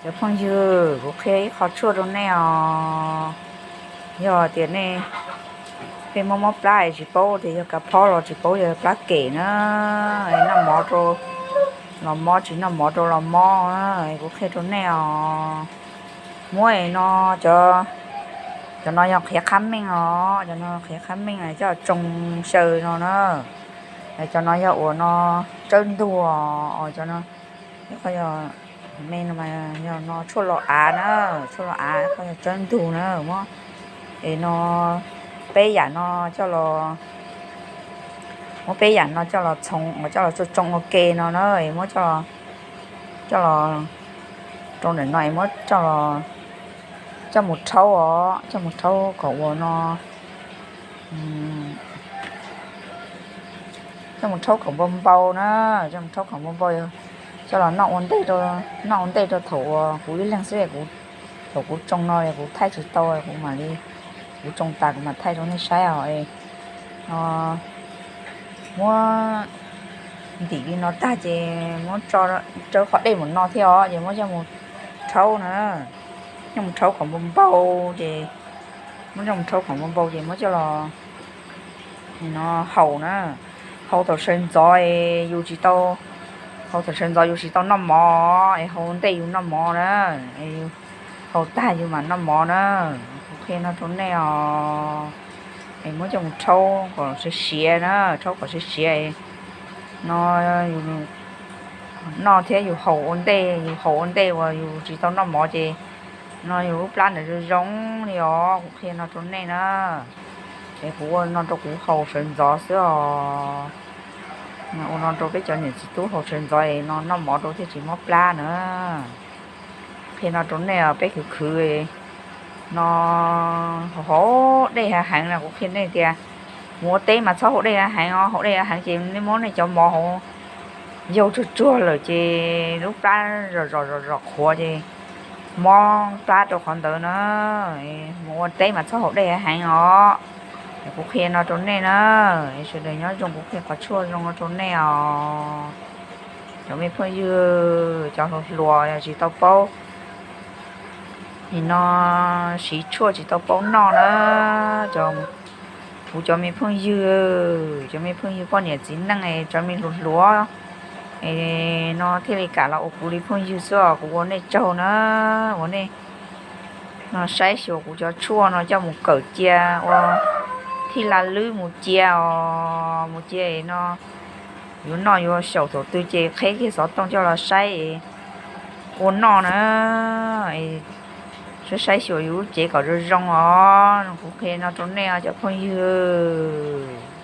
Cov phooj ywg, kuv qhia ib qho tshuaj rau nej os. Yog tias nej pheej mob mob plab es tsis paub tias yog kav phob los tsis paub yog plab kem na, noj mov rau los mob, tsis noj mov rau los mob, kuv qhia rau nej os. Muab no, cov no yog qhiav qhab meej os, cov no qhiav qhab meej coj tsoo xyaw no na. Cov no yog uas no tsawb ntug os, cov no, qhov me no yog no tshuaj los av na, tshuaj los av, qhov yog tsawb ntug na. Muab es no peb yam no coj los, muab peb yam no coj los txhoov, coj los tsoo tsoo ua ke no na, es muab coj los rau ntawm no es muab coj mus rhaub os, coj mus rhaub kom uas no, coj mus rhaub kom npau npau na, coj mus rhaub kom npau npau, coj los noj ua ntej, noj ua ntej rau thaum uas kuv ib leeg xwb, thaum kuv tsoo no kuv thaij tsis tau, kuv mam li, kuv tsoo tas kuv mam thaij rau nej saib os. No, muab ntim li no tag ces muab rau qhov dej mus no thiab os, ces muab coj mus rhaub na, coj mus rhaub kom npau npau, ces muab coj mus rhaub kom npau npau ces muab coj los no haus na. Haus thaum sawv ntxov yus tsis tau, haus thaum sawv ntxov yus tsis tau noj mov es haus ntej yus noj mov na, haus tag yus mam noj mov na. Kuv qhia no rau nej os. Es muab coj mus rhaub kom siav siav na, rhaub kom siav siav, no yus noj thiab yus haus ua ntej, yus haus ua ntej uas yus tsis tau noj mov ces no yus lub plab ntawd zoo zoo li os. Kuv qhia no rau nej na. Es kuv ua no rau kuv haus sawv ntxov xwb os. Ua no rau peb cov niam txiv tub haus sawv ntxov es no noj mov rau thiaj tsis mob plab na. Qhia no rau nej os, peb khwv khwv no haus dej hav heev na, kuv qhia nej tias mus ua teb mas txhob haus dej hav heev os, haus dej hav heev ces nej muab nej cov mov hauv yaug tsuag tsuag lawm ces lub plab zom zom zom zom qhuav ces mob plab rau qhov ntawd na. Mus ua teb mas txhob haus dej hav heev os. Kuv qhia no rau nej na, sawv daws nyob zoo, kuv qhia qhov tshuaj zoo no rau nej os. Cov me phooj ywg, cov hluas hluas yog tsis tau paub, nim no siv tshuaj tsis tau paub noj na, kuv cov me phooj ywg, cov me phooj ywg poj niam txiv neej, cov me hluas hluas no thiaj li kam los ua kuv li phooj ywg xwb os. Kuv ua nej tsaug na, ua nej no saib xyuas kuv cov tshuaj no coj mus kawm cia ua thij la lwb mus cia os, mus cia no yuav noj yuav xyaum thaum twg ces qheb kiag xov tooj coj los saib ua noj na. Saib saib xyuas yus lub cev kom zoo zoo os. Kuv qhia no rau nej os cov phooj ywg.